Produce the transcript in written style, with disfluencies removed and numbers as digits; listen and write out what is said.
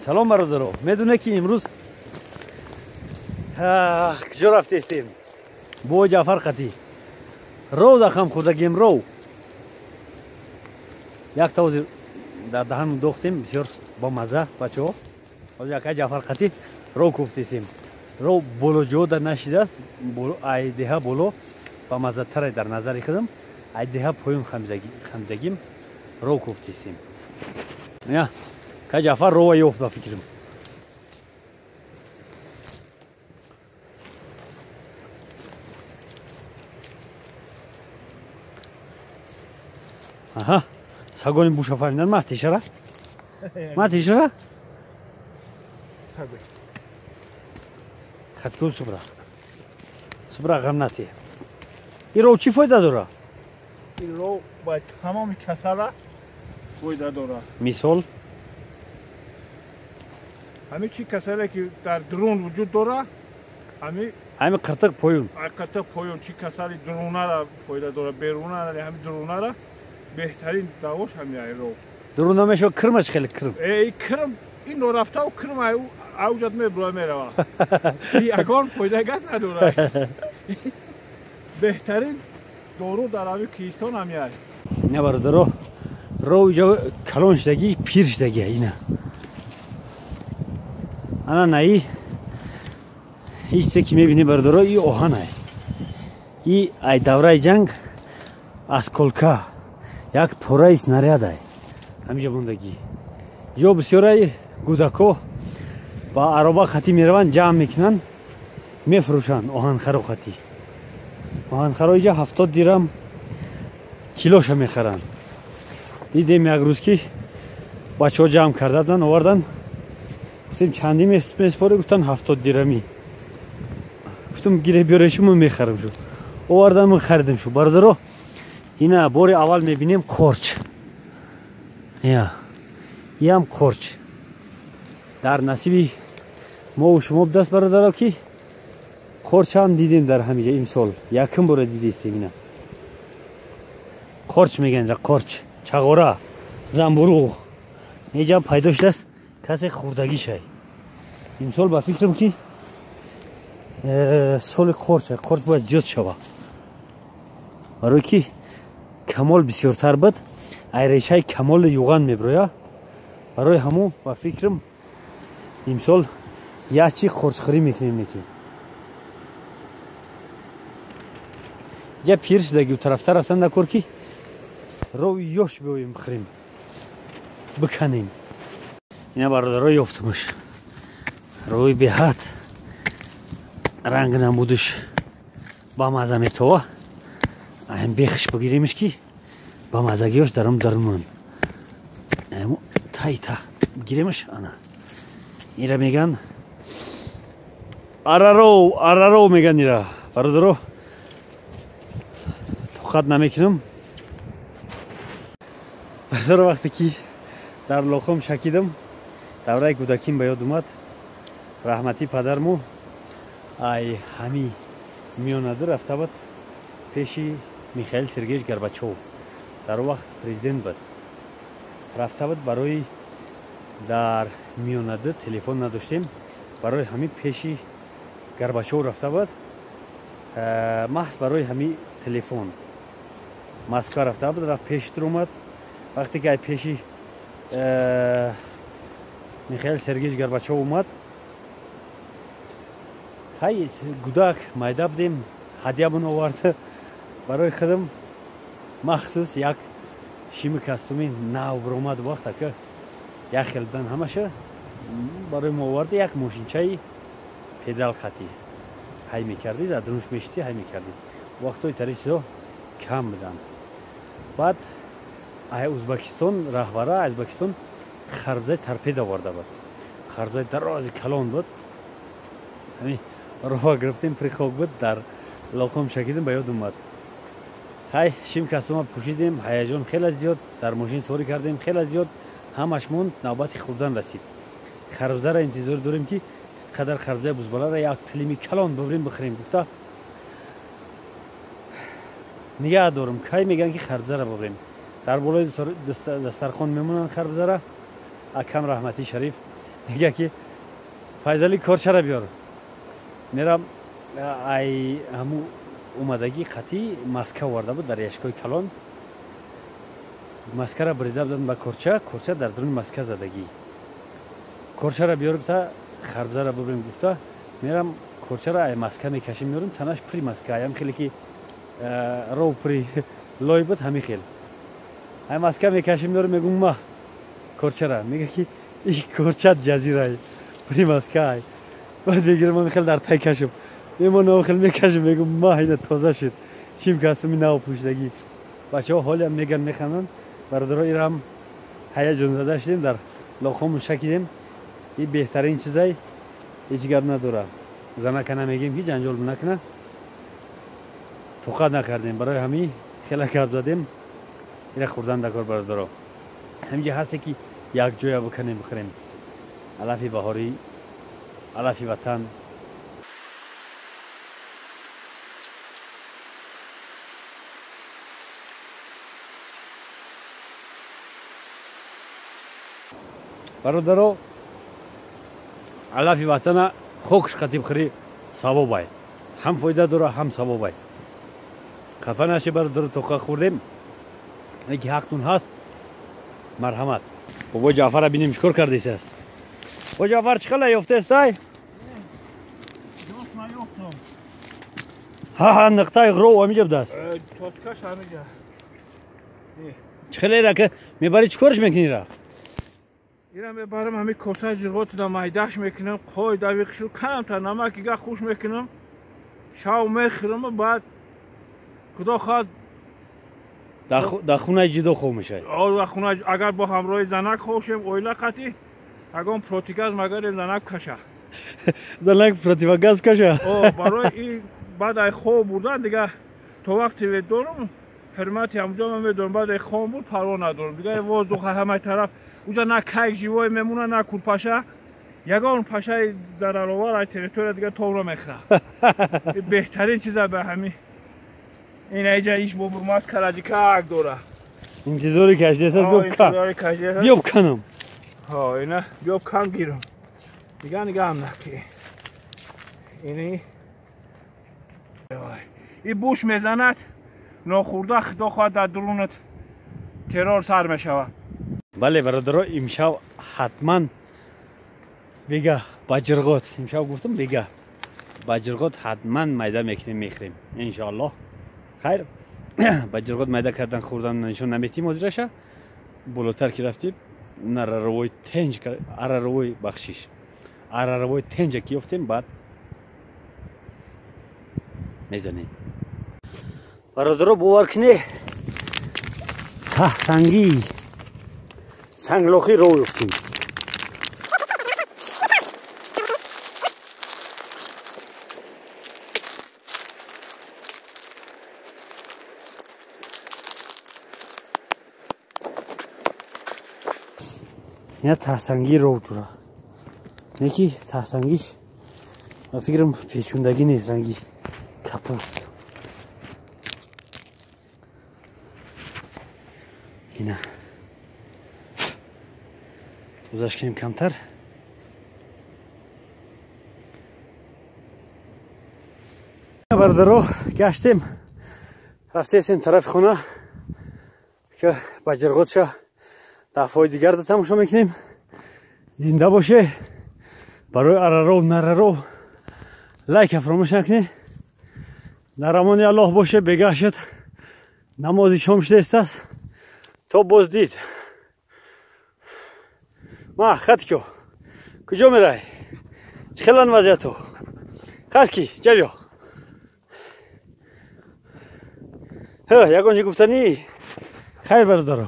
Салом бародаро. Медоне ки имрӯз куҷо рафтестем? Бо Ҷаъфар қатӣ. Ров дахам хӯрдагем ров. Як та дар даҳан дохтем, бисёр бомазза бачаҳо. Ҳозир якай Ҷаъфар қатӣ ров куфтестем. Ров болоҷо да нашидааст, ай деҳа боло бамаззатаре дар назари худам. Ай деҳа поён хамидагим ров куфтестем. Я ка Ҷаъфар рова ёфт ба фикрам. Аҳа, сагони буша фаҳмидан матишара? Матишара? Хатку субра. Субра ғам нати. Ин ров чӣ фоида дора? Ин ров ба тамоми касала фоида дора. Мисол? Ҳамин чи касале ки дар дурун вуҷуд дора, ҳамин қиртиқ поён. Қиртиқ поён чи касали дурунара фоида дора, берунара, ҳамин дурунара беҳтарин давош ҳамин ай ров. Дуруна мешава кирмаш хеле кирм. Э, кирм ин рафтау кирм ай авҷат мебура мерава. Ягон фоида гап надора. Беҳтарин дору дар ҳамин киистон ҳамин ай. Ина бародаро, ров иҷо калон шудагӣ, пир шудагӣ ина. Ана наи ҳеҷ чизе ки мебинӣ бародаро, и оҳан ай. И ай давраи ҷанг осколка, як пораи снаряд ай. Ҳамиҷа мондагӣ. Ҷо бисёраи гудако ба ароба хатӣ мераванд, ҷамъ мекунанд, мефурӯшанд оҳанхаро хатӣ. Оҳанхаро иҷа 70 дирам килоша мехаранд. Дидем як рӯз ки бачаҳо ҷамъ карда буданд, оварданд. Гуфтем чандӣ месупорӣ? Гуфтанд 70 дирамӣ. Гуфтам гире биёрешу мо мехарам шу. Овардан мо харидем шу. Бародаро, ина бори аввал мебинем қорч. Я. Иам қорч. Дар насиби мо шумо будаст бародаро ки қорчам дидем дар ҳамиҷа имсол. Якум бора дидистем ина. Қорч мегӯянд, қорч, чағора, замбуруғ. Неҷа пайдо шудааст, касе хурдагӣ шай. Имсол ба фикрам ки соли қорч, қорч бояд зиёд шава. Барои ки камол бисёртар буд, ай решаи камоли юған меброя. Барои ҳамун ба фикрам имсол якчи қорчхӯрӣ мекунем неки. Я пир шудагӣ тарафтар рафтан накор ки рови ёш биёем бихӯрем, биканем. Ина бародаро ёфтамаш. Рови беҳад ранг намудиш ба маза метова. Аҳм бехш бигиремиш ки ба мазагиёш дарум дарунан. Аҳм тайта бигиремаш ана. Ира меган араров, араров меган ира. Бародаро тоқат намекунам. Бародаро вақте ки дар лоқом шакидам, давраи кӯдаким ба ёд омад. Раҳмати падарму ай ҳами миёнаду рафта буд пеши Михаил Сергеевич Горбачов. Дар он вақт президент буд. Рафта буд барои дар миёнаду телефон надоштем, барои ҳами пеши Горбачов рафта буд, маҳз барои ҳами телефон. Москва рафта буд, рафт пеши омад. Вақте ки ай пеши Михаил Сергеевич Горбачов омад, хай гудак майда будем, ҳадиямон овард. Барои худам махсус як шими костюми нав биромад вақт ака як хел будан ҳамаша барои мо овард, як мошинчаи педал хатӣ ҳай мекардӣ, дар дунуш мешитӣ ҳай мекардӣ. Вақтҳои тари чизо кам буданд. Баъд ай Узбекистон раҳбара аз Узбекистон харбзаи торпеда оварда буд. Харбзаи дарози калон буд. Ҳамин рова гирифтем, прихок буд, дар лоқом шакидем, ба ёд омад. Хай шим костюма пӯшидем, ҳаяҷон хеле зиёд, дар мошин сворӣ кардем хеле зиёд, ҳамаш монд, навбати хӯрдан расид. Харбзаро интизор дорем ки қадар харбзаи бузбаларо як тилими калон бибирем бихӯрем гуфта нигаҳ дорам. Кай мегӯянд ки харбзаро бибирем. Дар болои дастархон мемонанд харбзара. Акам раҳмати шариф Мега ки Файзали корчара биёр. Мерам ай ҳаму омадагӣ қатъи маска оварда буд дар яшкои калон. Маскара бурида буданд ба корча, корча дар дуруни маска задагӣ. Корчара биёр гуфта, харбзара бубрем гуфта, мерам корчара ай маска мекашим меёрем, танаш пури маска, аям хеле ки ров пури лой буд ҳамин хел. Ай маска мекашим меёрем, мегум ма корчара. Мега ки и корчат ҷазирай, пури маска ай. Баъд мегирам ҳамин хел дар тай кашам. Мемонам хел мекашам, мегум ма ина тоза шуд. Чим кастуми нав пӯшидагӣ. Бачаҳо ҳолиам меган механанд. Бародаро ирам ҳаяҷонзада шудем, дар лоқҳомон шакидем. И беҳтарин чизай, ҳеҷ гап надора. Занака намегем ки ҷанҷол накуна. Тоқат накардем, барои ҳамин хела гап задем. Ира хӯрдан дакор бародаро. Ҳаминҷа ҳасте ки якҷоя бикунем бихӯрем. Алафи баҳорӣ, алафи ватан. Бародаро, алафи ватана хокш қатиб хӯрӣ савобай. Ҳам фоида дора, ҳам савобай. Хафа наши бародаро, тоқа хӯрдем. Ки ҳақтун ҳаст, марҳамат. Бобои Ҷаъфара бинем чӣ кор кардесааст. Бобои Ҷаъфар чӣ хела ёфтаестай? Ҳа, нуқтаи ғуров ҳамиҷа будааст. Точкаш ҳамиҷа. Чӣ хела ира ки мебарӣ, чӣ корш мекунӣ ира? Ира мебарам ҳами косаи ҷирғотида майдаш мекунам, қой дави хишу камтар намаки га хуш мекунам, шав мехӯрам, баъд худо хоҳад дар хонаи ҷудо хоб мешавед. Дар хона агар бо ҳамроҳи занак хобшем, оила қатъи ягон противогаз магаре занак каша. Занак противогаз каша? Барои ин баъд ай хоб бурдан дига то вақте медорам, ҳурмати ҳамҷо ман медорам, баъд ай хоб буд парво надорам. Дига воздух ҳамаи тараф уҷа на кайк живой мемона, на курпаша. Ягон пашаи зараровар ай территория дига тобро мехӯрад. Беҳтарин чиза ба ҳамин. Ин айҷа иш бобурмаз каради как дора. Интизори кашидааст, биёб канам. Ҳо, ина биёб кан гирам. Дига нигаҳам наки. Ини и буш мезанад, нохӯрда худо хоҳад дар дурунат террор сар мешавад. Бале бародаро, имшаб ҳатман бега ба ҷирғот, имшаб гуфтам бега ба ҷирғот ҳатман майда мекунем, мехӯрем иншоаллоҳ. Хайр, ба ҷирғот майда кардан хӯрдан нишон наметиҳем ҳозираша. Болотар ки рафтем, нараровои тенҷ, араровои бахшиш, араровои тенҷа ки ёфтем, баъд мезанем. Бародаро, бовар кунед, таҳсангӣ санглохӣ роҳ ёфтем. Ина таҳсангӣ роҳ ҷура. Неки таҳсангиш ба фикрам печундагӣ нест, ранги капуст. Ина тозаш кунем камтар. Бародаро, гаштем, рафтесем тарафи хона ки ба ҷирғотша дафъаҳои дигар да тамошо мекунем. Зинда боше. Барои араров нараров лайка фаромӯш накунед. Дар амони Аллоҳ боше. Бегаҳ шуд, намози шом шудааст. То боздид. Ма хатикё куҷо мерай? Чӣ хелан вазъияту? Хаски ҷабиё. Ягон чӣ гуфтанӣ? Хайр бародаро.